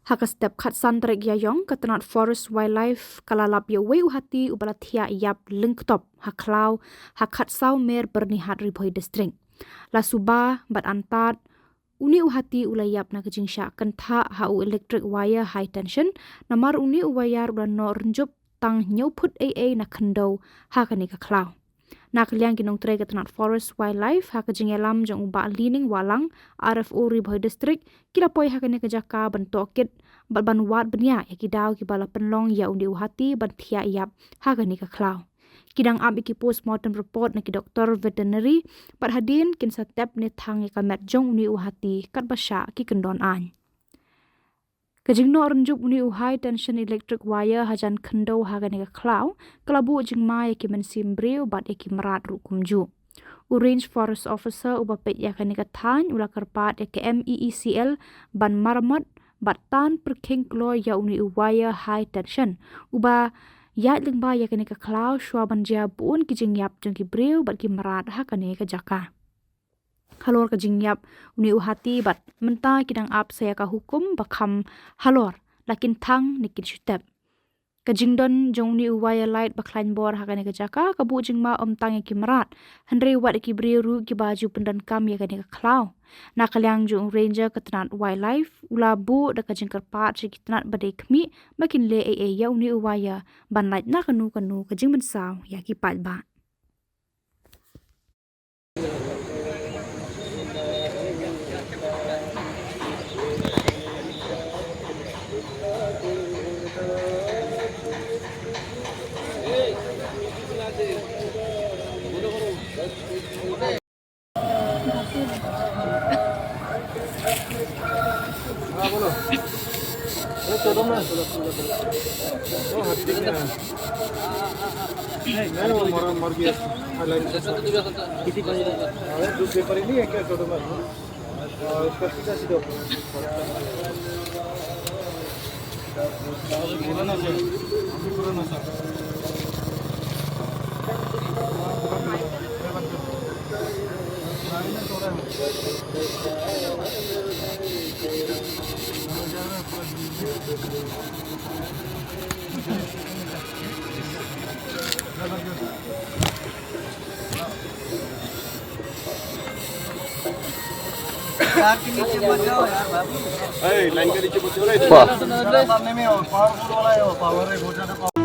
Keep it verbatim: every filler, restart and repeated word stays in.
Ha ka step khatsan tarik Ïaïong, ka tnat Forest Wildlife ka la lap ïa uwei u hati uba la thiah ïap lyngktop ha khlaw ha Khatsaw Mer, Byrnihat, Ri Bhoi District. La suba bad antad, une u hati u la ïap na ka jingshah kynthah ha u electric wire high tension, namar une u wire u la noh rynjup tang hynñiew phut ei ei na khyndew ha kane ka khlaw. Na ka liang ki nongtrei ka tnat Forest Wildlife, ha ka jingïalam jong u Bah Lining Wahlang, R F O Ri Bhoi District, ki la poi ha kane ka jaka ban tohkit bad ban wad bniah ïa ki daw kiba la pynlong ïa une u hati ban thiah ïap ha kane ka khlaw. Ki dang ap ïa ki postmortem report na ki doktor veterinary bad hadien kin sa tep ne thang ïa ka met jong une u hati katba shah ki kyndon aiñ. Ka jingnoh rynjup une u high tension electric wire hajan khyndew ha kane ka khlaw ka la buh jingma ïa ki mynsiem briew bad ïa ki mrad ruh kumjuh. U Range Forest Officer uba peit ïa kane ka thaiñ u la kyrpad ïa ka M E E C L ban maramot bad tan pyrkhing kloi ïa une u wire high tension uba ïaid lyngba ïa kane ka khlaw shuwa ban jia bun ki jingïap jong ki briew bad ki mrad ha kane ka jaka. Halor ka jingïap une u hati bad mynta ki dang ap sa ïa ka hukum ba kham halor la kin thang ne kin shu tep. Ka jingdon jong une u wire light ba khlaiñ bor ha kane ka jaka ka buh jingma ym tang ïa ki mrad, hynrei wat ïa ki briew ruh kiba ju pyndonkam ïa kane ka khlaw. Na ka liang jong u Ranger ka tnat Wildlife, u la buh da ka jingkyrpad sha ki tnat ba dei khmih ba kin leh ei ei ïa une u wire ban lait na kano kano ka jingmynsaw ïa ki paidbah. हाँ, बोलो। अरे, छोड़ो ना। वो हत्ती में है। नहीं, वो मर, मर गया। हाँ, लाइट के साथ। अरे, दूध पेपर ही नहीं है क्या? छोड़ो ना। हाँ, उसका सीधा सीधा ऊपर। तार के नीचे मत जाओ यार बाबू। ए, लाइन के नीचे मत जाओ रे। वाह। सामने में हो, पावरफुल वाला है वो, पावर है, बहुत ज्यादा पावर।